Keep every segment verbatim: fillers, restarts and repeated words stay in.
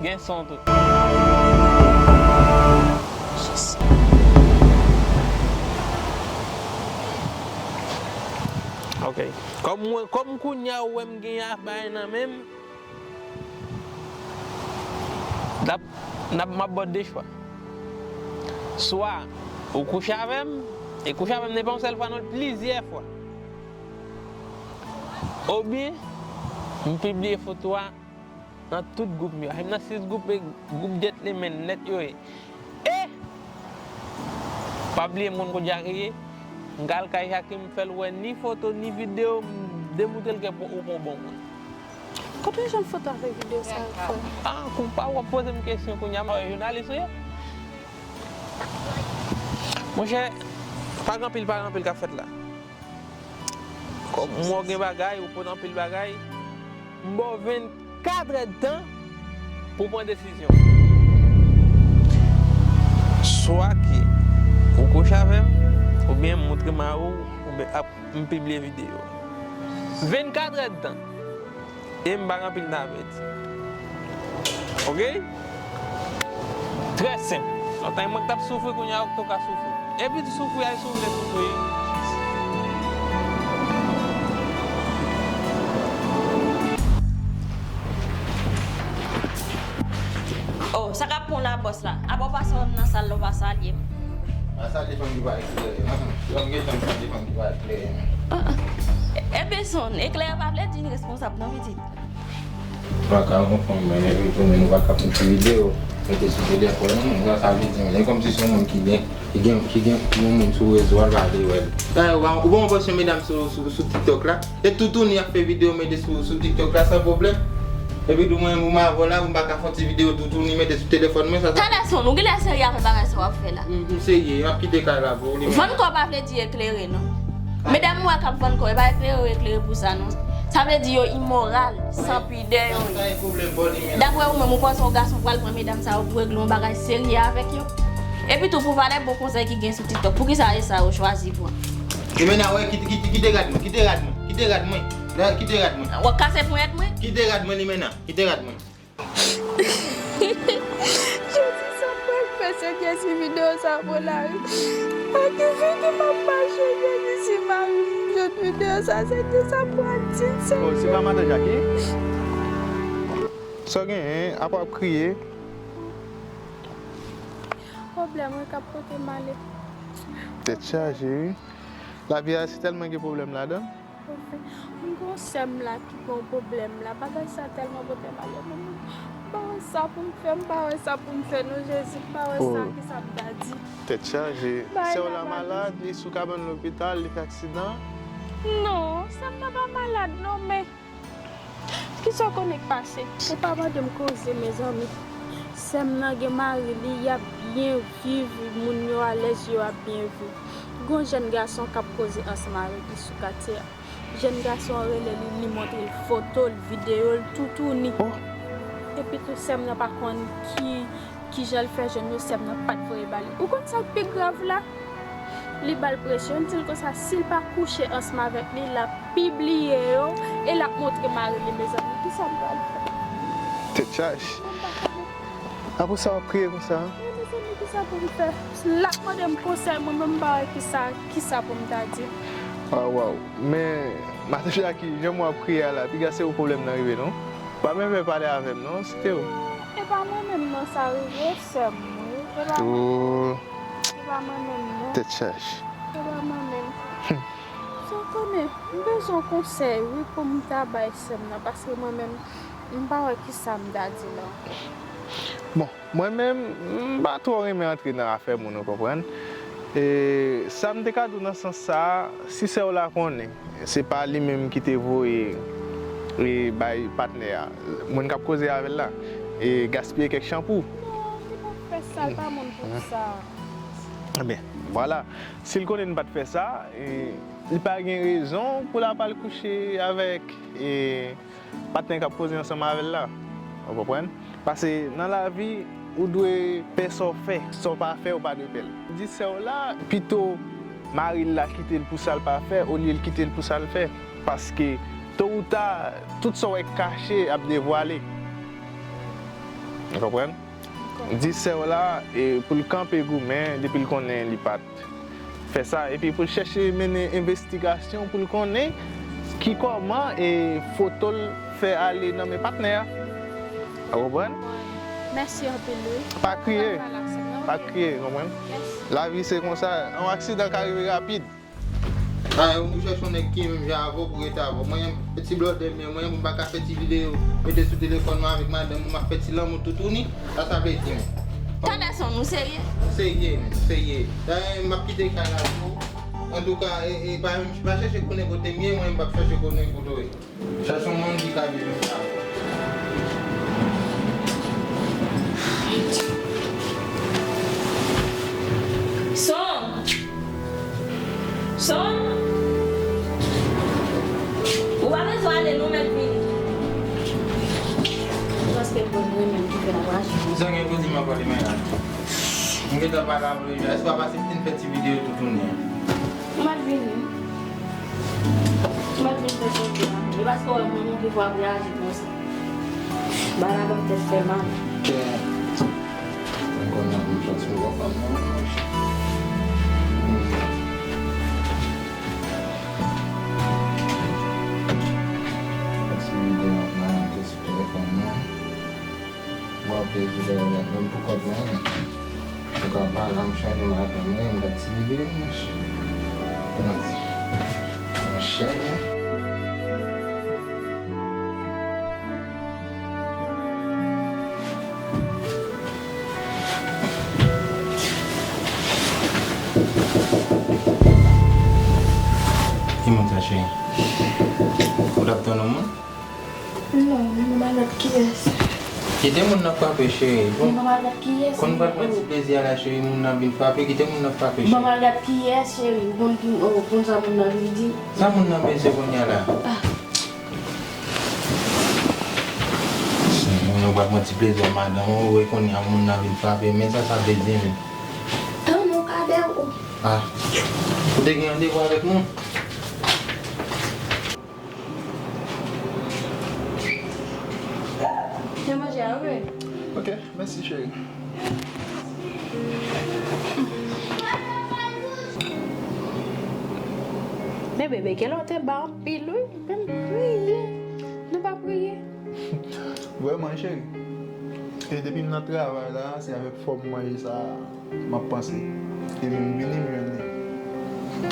Gen son tou. Ok. Kòm mwen, kòm kounye a ou wè m gen bagay nan men m, n ap, n ap, m ap ba w de chwa. Swa ou kouche avè m, e kouche avè m, se pa yon sèl fwa non, plizyè fwa. Oubyen, m pibliye foto a nan tout gwoup m yo. Menm nan sis gwoup, e gwoup gentleman nèt yo ye. E! Pa bliye m konn kote Jackie ye. M ka al kay Jackie, m fè l wè ni foto, ni videyo, m demoutre l ke ou pa yon bon moun. Kote w jwenn foto avèk videyo sa yo, frè? Ah, konpa, w ap poze m kesyon kounye a, m pa wè jounalis ou ye? Monchè, pa gen anpil, pa gen anpil k ap fèt la. Kòm mwen gen bagay, ou konn anpil bagay, m ba w vennkat èdtan pou w pran desizyon. Swa ke ou kouche avè m, oubyen m montre mari w, oubyen ap, m pibliye videyo. Vennkat èdtan. E m pa gen anpil navèt. Ok? Trè senp. Lontan e mwen k t ap soufri, kounye a ou tou ka soufri. Epi tou soufri a, si w vle soufri. Oh, sa k ap pran w la, bòs la? Apa w pa salye m nan sal la, w pa salye m? A sa defann ki pa eklere, non? Lè m gen tan, sa defann ki pa eklere, men. Ah, ah. Ebyen, son, eklere pa vle di n responsab, non, pitit. Ou pa ka konprann, men, epi tou, men, nou pa ka pran ti videyo, mete sou telefòn nou, sa, sa vle di, men, e kòmsi se yon moun ki gen, ki gen, ki gen yon moun sou rezo a, l pa vle wè l. Dayè, ou pa, ou pa wè yon pòsyon medam sou, sou, sou TikTok la? E toutouni ap fè videyo mete sou, sou TikTok la san pwoblèm. Epi tou mwen menm, ou m avè w la, m pa ka fè yon ti videyo toutouni mete sou telefòn mwen, sa, sa. Talè son, ou genlè serye avè bagay sa w ap fè la. M, m serye, m ap kite kay la pou ou, li menm. Vann kò pa vle di eklere, non. Medam ou a k ap vann kò, e pa eklere yo eklere pou sa, non. Sa vle di yo imoral, san pidè yo ye. Sa e pwoblèm pa w, li menm. Daprè ou menm, ou panse yon gason pral pran medam sa yo pou regle yon bagay serye avèk yo? Epi tou, pou valè bon konsèy ki gen sou TikTok, poukisa e sa yo chwazi pran? Limena, wè, kite, kite, kite rad mwen, kite rad mwen, kite rad mwen, kite rad mwen. W ap kase ponyèt mwen? Kite rad mwen, Limena, kite rad mwen. Jezi, sa m pral fè, Senyè, si videyo sa pran lari? Ak ki figi m ap mache, Jezi, si mari m jwenn videyo sa, Senyè, sa m pral di l, Senyè. Oh, se pa madan Jackie? Sa w genyen, apa w ap kriye? Pwoblèm wi k ap pote m ale. Tèt chaje wi. Lavi a se tèlman gen pwoblèm ladan. Anfen, m gen yon sè m la ki gen yon pwoblèm la. Bagay sa tèlman pote m ale, men m pa wè sa pou m fè, m pa wè sa pou m fè non, Jezi, m pa wè sa, kisa m ta di. Tèt chaje. Sè w la malad, li sou kabann lopital, li fè aksidan. Non, sè m nan pa malad non, men Kisa w konnen k pase? Ou pa mande m koze, mezanmi. Sè m nan gen mari li, y ap byen viv, moun yo alèz, yo ap byen viv. Gon jèn gason k ap koze ansanm avèk li sou katye a. Jèn gason an rele li, li montre l foto l, videyo l, toutouni. Oh. Epi tou, sè m nan pa konn ki Kijan l fè jwenn yo, sè m nan pa t voye ba li. Ou konn sa k pi grav la? Li ba l presyon, l di l konsa, si l pa kouche ansanm avèk li, l ap pibliye yo e l ap montre mari li, mezanmi. Kisa m pral fè? Tèt chaje. Apre sa, w ap kriye konsa? Wi, mezanmi, kisa pou m fè? L ap mande m konsèy, mwen menm m pa wè kisa, kisa pou m ta di l. Waw, waw. Men, madan Jackie, jan w ap kriye a la, piga se ou pwoblèm nan rive, non? Pa menm pale avè m, non, site w. E pa mwen menm non sa rive, sè m, wi. E pa mwen menm. Oh. E pa mwen menm non. Tèt chaje. E pa mwen menm. Sa w konnen, m bezwen konsèy, wi, pou m ta bay sè m nan, paske mwen menm, m pa wè kisa m ta di l ankò. Bon, mwen menm, m pa twò renmen antre nan afè moun, ou konprann. E, sa m te ka di w nan sans sa a, si sè w la konnen, se pa li menm ki te voye, e, bay patnè a, moun k ap koze avè l la, e gaspiye kèk chanpou. Non, li pa t fè sa, l pa moun pou sa. Ebyen, vwala. Si l konnen l pa t fè sa, e, li pa gen rezon pou l ap al kouche avèk, e, patnè k ap koze ansanm avè l la. Ou konprann? Paske nan lavi, ou dwe pè sa w fè. Sa w pa fè, ou pa dwe pè l. Di sè w la, pito mari l la kite l pou sa l pa fè, olye l kite l pou sa l fè. Paske, to ou ta, tout sa w wè k kache ap devwale. Ou konprann? Di sè w la, e, pou l kanpe goumen, depi l konnen li pa t fè sa, epi pou l chèche mennen envestigasyon pou l konnen ki kòman, e, foto l fè ale nan men patnè a. Ou konprann? Mèsi anpil, wi. Pa kriye. Pa kriye, konprann? Mèsi. Lavi se konsa. Yon aksidan ka rive rapid. A, ou chèche yon nèg ki menm jan avè w pou rete avè w. Mwen, ti blòdè m ye, mwen, m pa ka fè ti videyo, mete sou telefòn mwen avèk madanm mwen, m ap fè ti lanmou toutouni. Sa sa vle di, menm? Tande son, nou serye? Serye, menm, serye. Dayè, m ap kite kay la pou ou. Antouka, e, e, pa, pa chèche konnen kote m ye, mwen, m p ap chèche konnen kote w ye. Chèche yon moun ki ka viv avè w. Son! Son! Ou pa bezwen ale, non, mèt vini. Paske m konn mwen menm ki fè l ap raje. Sa gen pou di m ankò li menm la? M gentan pale avè w deja. Èske w pa pase pou n fè ti videyo toutouni an? Ou mèt vini. Ou mèt vin fè sòti la. E paske w wè moun ou pi fò ap reyaji konsa. Ba ladan tèt fè mal. Kè. Mwen konn ap m sòti m wè fanm nan. Ti videyo nan te sou telefòn nan. Mwen plezi lè menm pou kòb mwen. Mwen ka pale, m chanje madanm mwen, m gad ti bebe m. Mwen chanje. Ki moun sa, cheri? Ou t ap tann yon moun? Non, m pa gad kiyès. Kite moun nan frape, cheri. Bon, m pa gad kiyès, konn pral pran ti plezi a la, cheri, moun nan vin frape, kite moun nan frape, cheri. Bon, m pa gad kiyès, cheri. Ou konn ki, ou konn sa moun nan vin di? Sa moun nan bezwen kounye a la? Ah. Mwen, ou pral pran ti plezi a madanm ou, e kounye a moun nan vin frape, men sa sa vle di, men. Tann ou kadè ou. Ah. Ou te gen randevou avèk nou? Fè manje a, wi. Ok, mèsi, cheri. Men bebe, kèlè w te ba anpil, wi. Men priye. Nou pa priye. Vrèman, cheri. E depi m nan travay la, se avèk fòm manje sa a. M ap panse. Epi m vini, m jwenn li.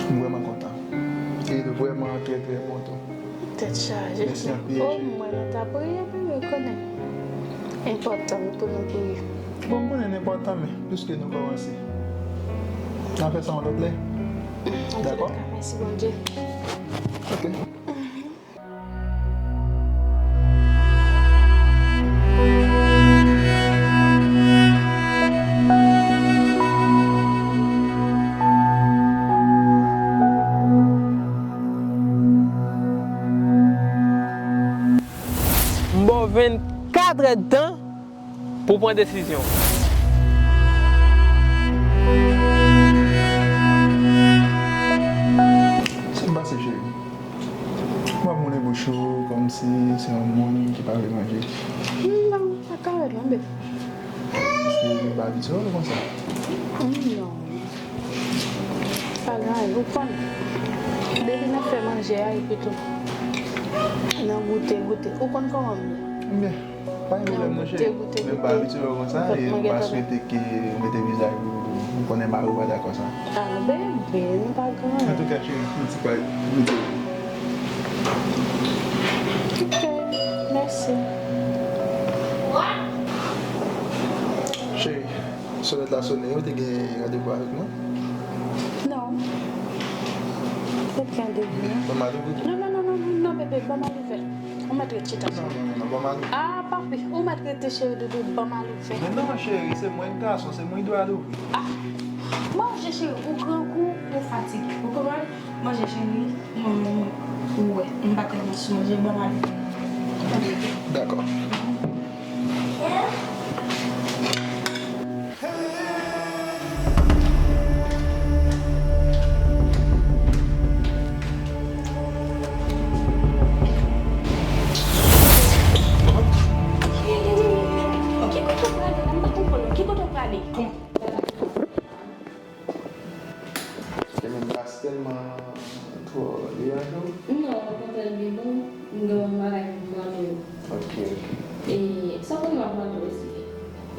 M vrèman kontan. E li vrèman trè, trè bon tou. Tèt chaje. Mèsi anpil, cheri. O, mwen, mwen ta priye pou yo konnen. Enpòtan pou nou priye. Bon, m konnen l enpòtan, men piske nou kòmanse, n a fè sa yon lòt lè. Dakò? Mèsi, Bondye. Ok. M ba w vennkat èdtan pou w pran desizyon. Sa k pase, cheri? Ou ap moulen bouch ou kòmsi se yon moun ki pa vle manje. Non, sa kare non, bebe. Èske li pa abitye w konsa? Non. Pa gen anyen, ou konn. Depi nan fè manje a, epi tou nan goute, goute. Ou konn kòman m ye. Byen. Pa gen pwoblèm non, cheri. Men m pa abitye wè w konsa, e m pa swete ke ou mete vizaj ou, ou konnen mari w pa dakò sa. Ah, bebe, nou pa gen anyen. Antouka, cheri, yon ti pay goute. Ok, mèsi. Cheri, sonèt la sonnen, ou te gen randevou avèk mwen? Non. Ou te gen randevou, non? Ban m al ouvri. Non, non, non, non, non, non, bebe, ban m al ouvè. Ou mèt ret chita, cheri. Non, non, non, non, ban m al ouvri. Ah, papi, ou mèt rete, cheri doudou, ban m al ouvè. Men non, cheri, se mwen k gason, se mwen ki dwe al ouvri. Ah, manje, cheri, ou grangou, ou fatige. Ou konprann? Manje, cheri, mwen menm, ou wè, m pa tèlman sou manje, ban m al ouvri. Dakò. Prale. Kòman? Te menm pa tèlman twò deranje w? Non, okontrè, li bon. M gen yon bagay pou m mande w. Ok, ok. E, sa pou m ap mande w osi.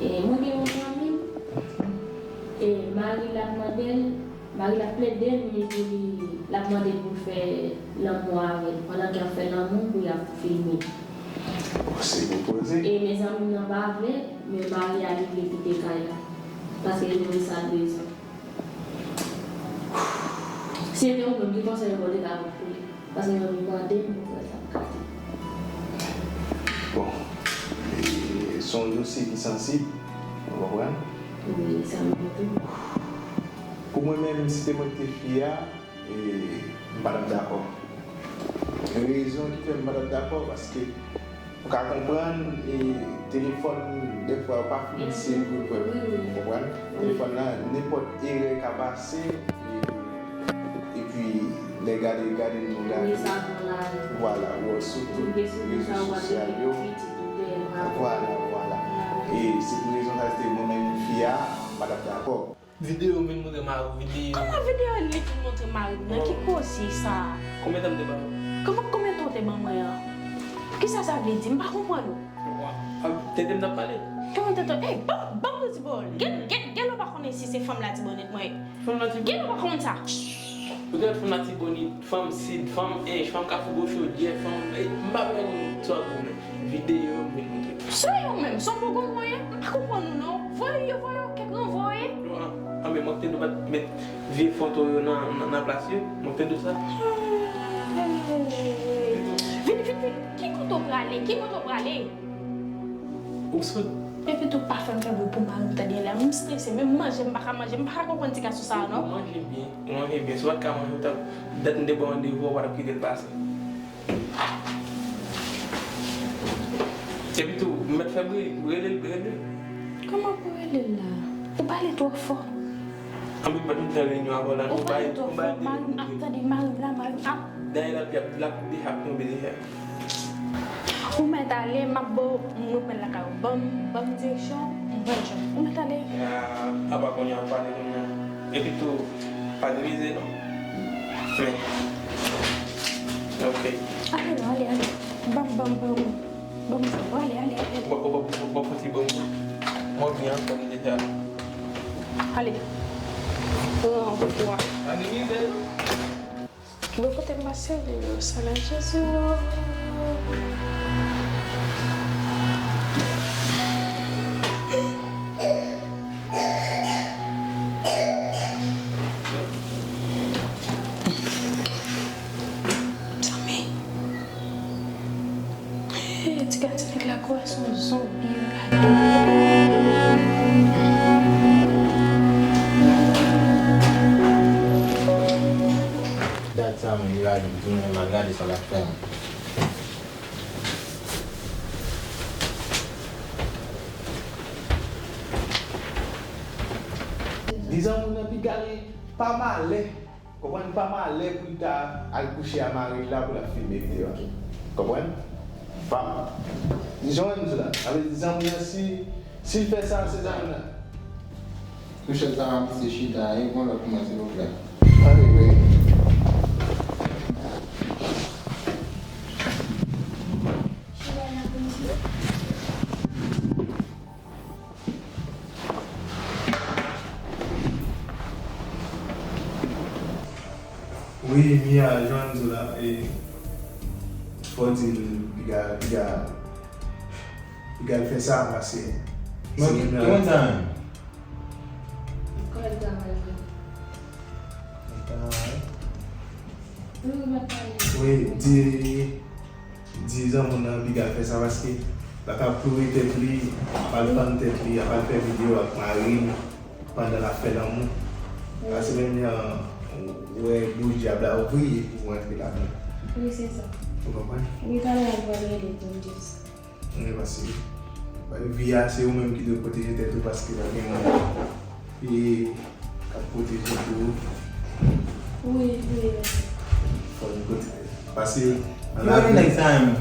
E, mwen gen yon zanmi m. E, mari l ap mande l, mari l ap plede li pou li, l ap mande l pou l fè lanmou avè l. Pandan ke y ap fè lanmou, pou y ap filme. Bon, se pou poze. E, men zanmi m nan pa vle, men mari a li vle kite kay la. Paske li wè sa l bezwen. Si se te ou menm, ki konsèy ou te ka ba pou li? Paske yo mande m pou wè sa m ka di. Bon, e, se yon dosye ki sansib, ou konprann? Wi, sa m konprann. Pou mwen menm, si te mwen ki te fi a, e, m pa t ap dakò. Rezon ki fè m pa t ap dakò, paske Ou ka konprann, e, telefòn, dèfwa, yo pa fin se pou l vrèman, ou konprann? Telefòn nan, nenpòt erè ka pase, e, epi, lè gade, gade, nou gade. Vwala, ou wè sou tout rezo sosyal yo. Vwala, vwala. E se pou rezon sa, se te mwen menm fi a, m pa t ap dakò. Videyo m vin montre mari w, videyo. Kòman videyo li vin montre mari m nan? Ki koze sa a? Konbyen tan m te ba w? Kòman, konbyen tan w te ban mwen an? Kisa sa vle di? M pa konprann ou. Wa, a, tete m t ap pale. Kòman tete? Ey, ban, ban m yon ti pawòl. Gen, gen, gen lè w pa konnen si se fanm Latibonit mwen ye. Fanm Latibonit? Gen lè w pa konn sa. Poutèt fanm Latibonit, fanm Sid, fanm Ench, fanm Kafou Gwo Chodyè, fanm, e, m pa wè nou swa goumen. Videyo m vin montre. Se yo menm, se yon boug ou voye? M pa konprann ou non. Voye yo, voye yo, kèk ranvwa yo ye. Yo, a, a, men mwen te dwe pa t met vye foto yo nan, nan, nan plas yo. Mwen te dwe sa. Vin, vin, vin. Ki kote w prale? Ki kote w prale? Ou sot. Epi tou pa fè m fè bri pou mari m tande la. M strese, menm manje m pa ka manje, m pa ka konprann ti gason sa a non. Ou manje byen, ou manje byen. Si w pa t ka manje, ou t ap, dat m te ba w randevou a, ou pa t ap kite l pase. Epi tou, ou mèt fè bri, rele l, rele l. Kòman pou rele l la? Ou pale twò fò. Anben, m pa t vin fè reyinyon avè w la non. Ou pale twò fò, mari m ap tande, mari m la, mari m ap. Dayè l ap, l ap, l ap deja tonbe deja. Ou mèt ale, m ap ba w, m reprann lakay ou. Ban m, ban m direksyon, m pral jwenn ou. Ou mèt ale. A, apa kounye a w pale kounye a. Epi tou, pa divize non. Men. Ok. Ale non, ale, ale. Ban m, ban m, ban m. Ban m sa, ale, ale, ale. Ou pa, ou pa, ou pa fouti ban m. Mwen byen anfòm deja. Ale. Pran w pou twa. Pa divize non. Bon, kote m pase yo sa la, Jezi o. Mezanmi. Hey, ti gade ti nèg la, kwè se yon zonbi yo gade. Dat sa, men, li lage m tounen, m al gade sa l ap fè, men. Di zanmi w nan piga li pa malè. Konprann, pa malè pou l ta al kouche a mari l la pou l ap filme videyo a. Konprann? Pa, jan w wè m di w la, sa vle di zanmi w nan, si, si l fè sa, se zanmi w nan. Kouche sa a, misye chita, e yon lòt moun, silvouplè. Ann rive. Wi, Mia, jan m di w la, e, fò w di l, piga, piga, piga l fè sa, paske. Mwen, ki moun sa menm? Kòman l travay vre? L travay. Wi, di, di zanmi w nan piga l fè sa, paske l pa ka ploure tèt li, ap al fann tèt li, ap al fè videyo ak mari l pandan l ap fè lanmou. Paske menm jan w wè boudyab la, w priye pou w rantre ladan. Wi, se sa. Ou konprann? Wi, talè a m pral rele pou m di sa. Wi, paske vi a, se ou menm ki dwe pwoteje tèt ou, paske pa gen moun ki ap pwoteje pou ou. Wi, wi. Fò nou pwoteje. Paske nan lavi, nèg sa menm,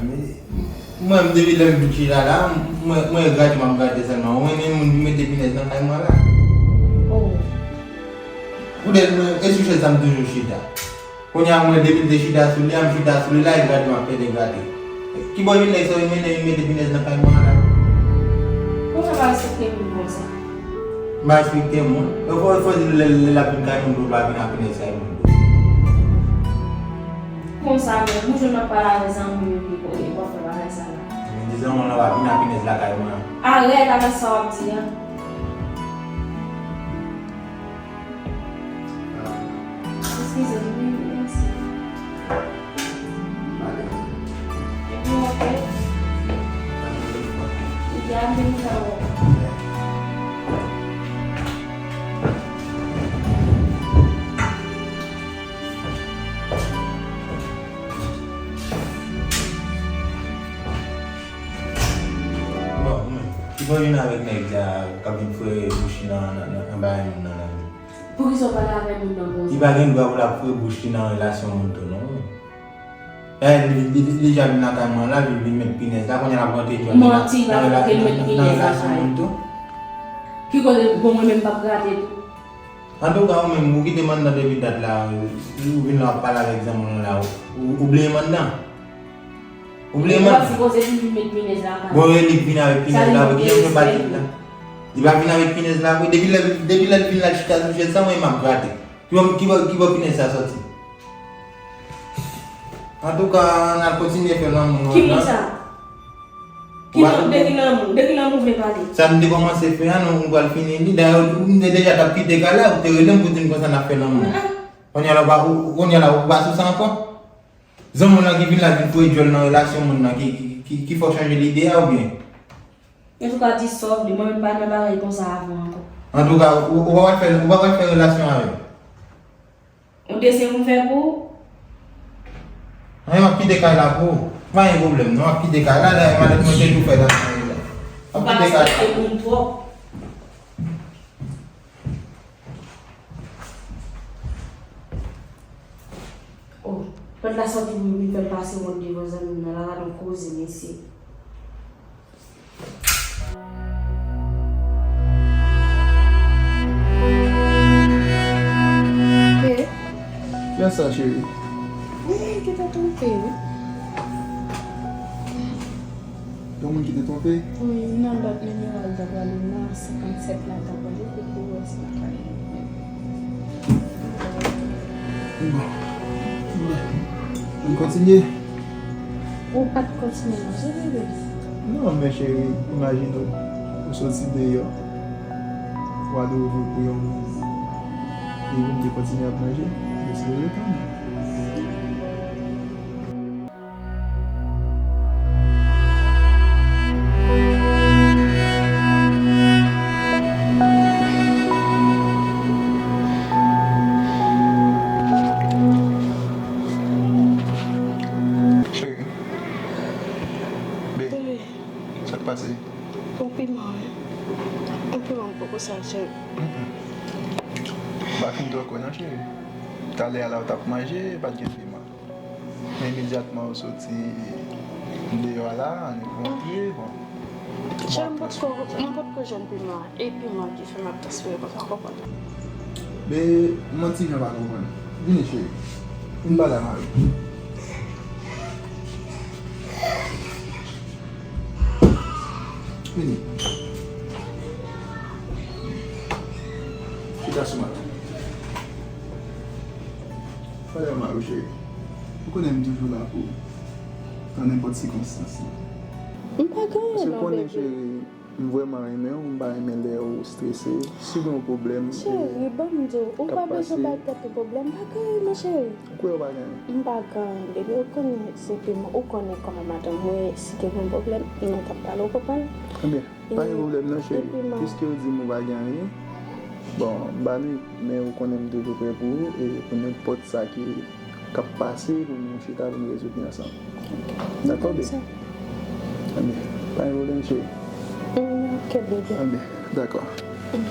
Mwen, depi lè m vin chita la, mwen, mwen grate, m ap grate sèlman. Ou renmen moun vin mete pinèz nan kay mwen la? Oh. Ou de, mwen, e sou chèz sa m toujou chita. Kounye a, mwen, depi m te chita sou li a, m chita sou li la, e grate m ap pede grate. Kibò vin nèg sa yo mennen vin mete pinèz nan kay mwen la? Konsa pa respekte moun konsa. M pa respekte moun. Yo fò, fò di lè, lè l ap vin kay moun tou, l pa vin ak pinèz kay moun tou. Konsa menm, ou jwenn m ap pale avè zanmi m epi w ap fè bagay sa la. Men di zanmi w lan pa vin ak pinèz lakay mwen. Arèt avèk sa w ap di a. Eskize m, wi, mèsi. Epi, ok. Epi, a menm tan. Bon, men, ki pwoblèm avèk nèg sa k ap vin foure bouch li nan, nan, nan, nan bagay moun nan la? Poukisa w pale avè moun nan konsa? Li pa gen dwa pou l ap foure bouch li nan relasyon moun tou, non. Dayè, li, li, li deja vin lakay mwen la, li vin met pinèz la, kounye a l ap rantre djòl li nan, nan rela-, nan, nan relasyon moun tou. Ki kote, bon, mwen menm m p ap grate tou. Antouka, ou menm, ou kite m anndan depi dat la, ou vin la w ap pale avèk zanmi w lan la, ou, ou bliye m anndan? Ou bliye m anndan? Ou pa sipoze vin met pinèz lakay. Bon, e li k vin avèk pinèz la, wi, ki jan m fè pati la? Li pa vin avèk pinèz la, wi. Depi lè, depi lè l vin la chita sou chèz sa, mwen, m ap grate. Ki bò, ki bò, ki bò pinèz sa sòti? Antouka, n al kontinye fè lanmou nou an. Ki moun sa? Ki moun, de ki lanmou? De ki lanmou w vle pale? Sa n te kòmanse fè a, nou, nou pral fini li. Dayè, ou, ou te deja t ap kite kay la, ou te rele m pou di m konsa n ap fè lanmou. Kounye a la, ou pa, ou, kounye a la, ou pa sou sa ankò? Zanmi w lan ki vin la vin foure djòl nan relasyon moun nan, ki, ki, ki, ki fè w chanje lide a oubyen? Antouka, di sa w vle, mwen menm m pa nan bagay konsa avè w ankò. Antouka, ou, ou pa pral fè, ou pa pral fè relasyon avè m. Ou dezye pou m fè pou ou? Anyen, m ap kite kay la pou ou. Pa gen pwoblèm, non, m ap kite kay la, dayè, malèt mwen te tou fè nan kay la. M ap kite kay la. Ou pa respekte moun twòp. Oh, pòt la sòti pou m vin fè l pase wòl devan zanmi m nan la, gad on koze, mesye. Hey. Kiyès sa, cheri? Hey, ki te twonpe, wi. Yon moun ki te twonpe? Wi, nan lòt nimewo a l ta prale nan senkannsèt la, l ta prale, epi l wè se lakay li. Bon. Ann kontinye. Ou pa t kontinye manje, bebe? Non, men cheri, imajine w, ou soti deyò, ou ale ouvri pou yon moun, epi m te kontinye ap manje, yo sipoze tann ou. Cheri. Be, sa k pase? Yon piman, wi. Yon piman m poko sal, cheri. Mm-mm. M pa fin twò kwè non, cheri. Talè a la ou t ap manje, pa t gen piman. Men imedyatman ou soti deyò a la, ann rantre, bon. Cheri, m potko, m potko jwenn piman an. E piman ki fè m ap transpire konsa, w konprann? Men, m yon ti jan pa konprann. Vini, cheri. Vin pale a mari. Vini. Chita sou mari. Pale a mari w, cheri. Ou konnen m toujou la pou ou, nan nenpòt sikonstans. M pa gen anyen non, bebe. Paske ou konnen, cheri, m vrèman renmen w, m pa renmen lè ou strese. Si gen yon pwoblèm, cheri, ban m di w, ou pa bezwen bay tèt ou pwoblèm, m pa gen anyen non, cheri. Ou kwè ou pa gen anyen? M pa gen anyen, bebe, ou konnen se piman, ou konnen kòman madanm mwen ye, si te gen yon pwoblèm, nou t ap pale, ou konprann? Ebyen, pa gen pwoblèm non, cheri. Piske ou di m ou pa gen anyen, bon, m pa lwi, men ou konnen m toujou prè pou ou, e pou nenpòt sa ki, k ap pase, pou nou chita, pou nou rezoud li ansanm. Dakò, bebe? Ebyen, pa gen pwoblèm, cheri. Mm, ok, bebe. Ebyen, dakò. Mm.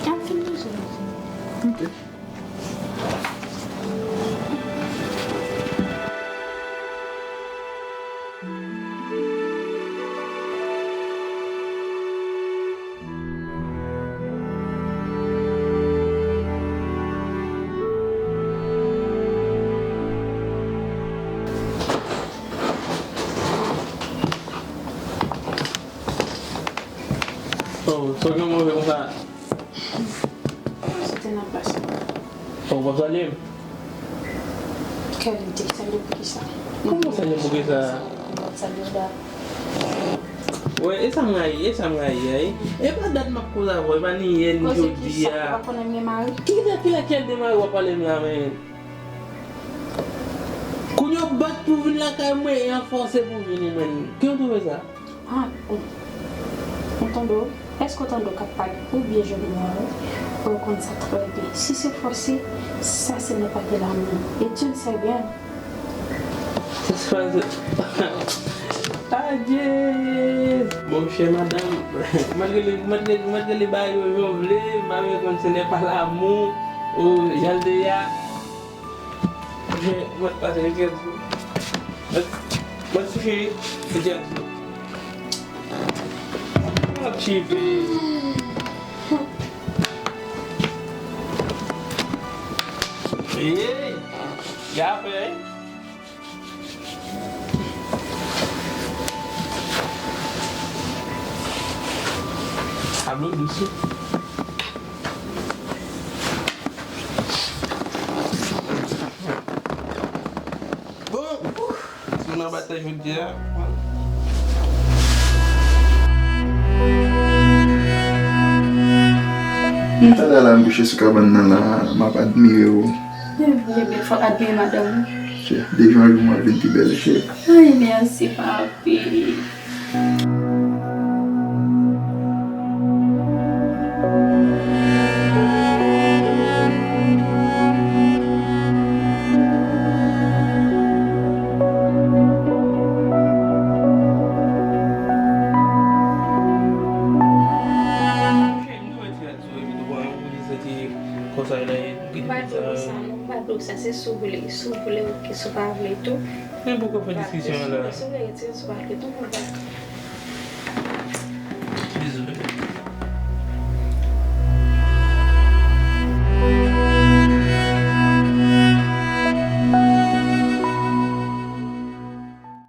Ap fin manje, manje. Ok. Ou gen move konsa. Mwen soti nan plas mwen. Ou p ap salye m? Kèl ide? Salye pou kisa? Kòman salye m pou kisa? Mwen salye w la. Wè, e sa m rayi, e sa m rayi a, e. E pa dat m ap koze avè w, e pa ni yè, ni jodi a. Koze kisa? Ou pa konnen m gen mari? Ki lè, ki lè, kèl de mari w ap pale m la, men? Kounye a w bat pou vin lakay mwen e an fòse pou vini, men. Ki w twouve sa? Ah, bon. Ou tande w? Èske w tande w k ap pale? Ou byen jwenn mwen, wi. Ou konn sa trè byen. Si se fòse, ça, ce n'est pas de l'amour. Et tu le sais bien. Sa se fòse. Adye! Monchè, madanm, malgre li, malgre, malgre li ba yo jan w vle, m pa vle konn se n'est pas l'amour, ou jan l te ye a. Mwen pase gen sou. Mwen, mwen ti cheri, gen sou. Mwen ti fi. Hey, gafè, hein? Tablo dous wi. Bon, si w nan batay jodi a. Talè a la, m kouche sou kabann nan la, m ap admire w. Ebyen, fò w admire madanm ou. Chè, de jan jou mwen vin pi bèl, chè. Ay, mèsi, papi. Konsa la ye. M pa di w sa, non, m pa di w sa. Se si w vle, si w vle, oke, si w pa vle tou. Men poukò fè diskisyon an la? Si w vle retire, si w pa vle tou, men bon.